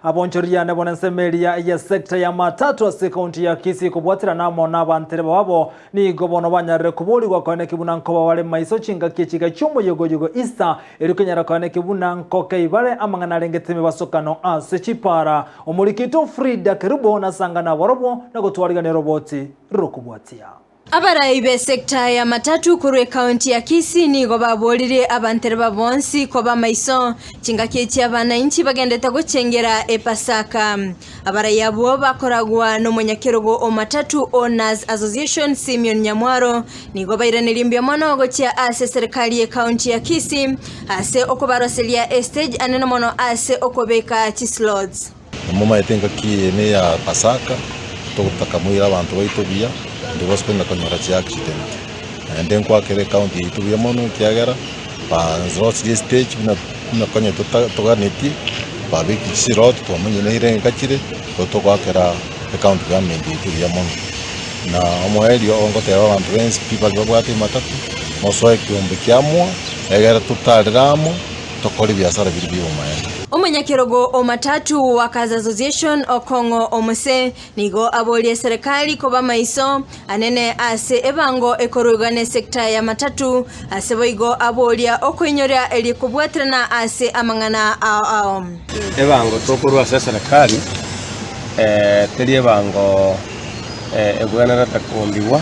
Abonchoria nebo nensemo eria ye sector ya Matatu ase ekaunti ya Kisii kobwaterana amo nabantereba babo nigo bono banyarire koborigwa koeneki buna nkoba bare maiso chingaki echiga chi'omoyogoyogo Easter erio kenyara koeneki buna nkokei bare amang'ana arengete emebasokano ase chipara. Omoriki oito Frida Kerubo nasanga nabarobwo na gotwarigania oroboti rokobwatia. Abarai b'esecta ya Matatu korwa ekaunti ya Kisii nigo baboririe abantereba bonsi koba maiso chingaki echi abanainchi bagendete gochengera Epasaka. Abarai abwo bakoragwa nomonyakerogo o Matatu Owners Association Simeon Nyamwaro nigo bairanerie mbuya mono gochia ase eserekari y'ekaunti ya Kisii ase okobaroseria estage anene mono ase okobeka chislots. Namomaete engaki eye neya Pasaka, togotaka moire abanto baito buya, intwe bonsi konyara konyora chiaccident. Naende nkwakera ecounty yaito buya mono ekiagera barosirie estage buna buna konya tota toganetie, babekire chislot twamanyire nere enka chire, igo togoakera ecounty government yaito buya mono. Na omoerio ngoteba abanto bensi pi baria babwate ematatu, mosoe ekeombe kiamoa, egere totarere amo. tokore ebiasara biria bi'obomaene. Omonyakerogo o Matatu Workers Association Okong'o Omose nigo aborie eserekari koba maiso anene ase ebango ekoruegwa n'esecta ya Matatu ase boigo aboria okoinyoria erio kobwaterana ase amang'ana ao ao. Ebango tokorwa ase eserekari teri ebango egwenerete kombigwa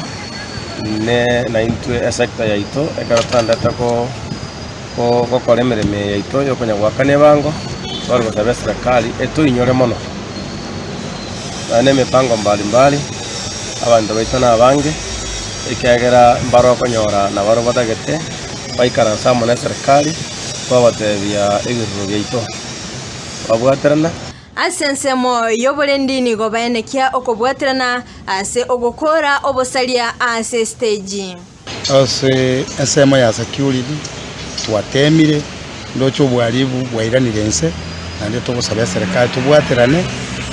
ne naintwe esecta yaito ekero twaendete ko. Gokora emeremo eye yaito y'okonya goakana ebango, tware gosaba eserekari etoinyore mono. Nonya na emepango mbali mbali, abanto baito nabange, ekiagera mbare okonyora nabarobwo batagete baikaranse amo na eserekari, twabatebia ebiroro biaito, babwaterana. Ase ensemo y'oborendi nigo baenekia okobwaterana ase ogokoora obosaria ase esiteji. Ase ensemo ya security twateemire, ndoche obwaribu bwairanire inse, naende togosaba eserekari tobwaterane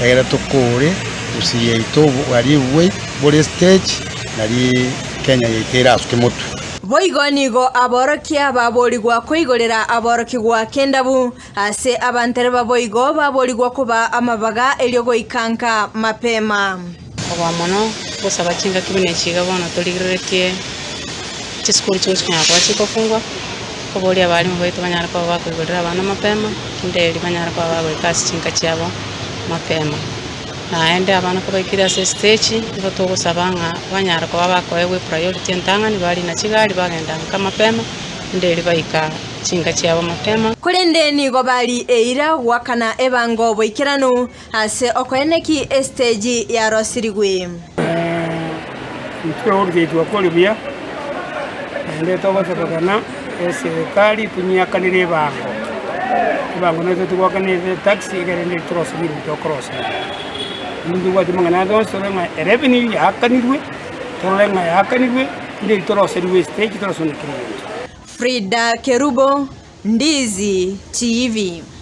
egere tokoore gusii yaito obwaribu bwai bore stage nari Kenya yaito erasuke motwe. Boigo nigo aborokia baborigwa koigorera aborokigwa kendabu, ase abantereba boigo baborigwa kobaa amabaga erio goika nka mapema. Koba mono gosaba chingaki buna echi iga bono torigereretie chisukuru chigochi konyara koba chigofungwa, koboria abalimu baito banyare koba bakoigorera abana mapema, kinde erio banyare koba bagoika ase chinka chiabo mapema. Naende abana kobaikire ase estage, nigo togosaba ng'a banyare koba bakoegwa epriority entang'ani barina chigari bagenda nka mapema, inde erio baika. chinka chiabo mapema. Korende nigo bari eira goakana ebango boikeranu ase okoeneki esiteji yarosirigwe. Intwe orugendo twakore buya, naende togosabekana eserekari tonyiakanere ebango, ebango nero togoakanera etax ekero rende torosie ebinto tokorosia. Intwe ntobwati amang'ana ande onsi torore ng'a erevenue yaakanirwe, torore ng'a yaakanirwe, rende toroserigwe estage torosone kera egento. Frida Kerubo, Ndizi TV.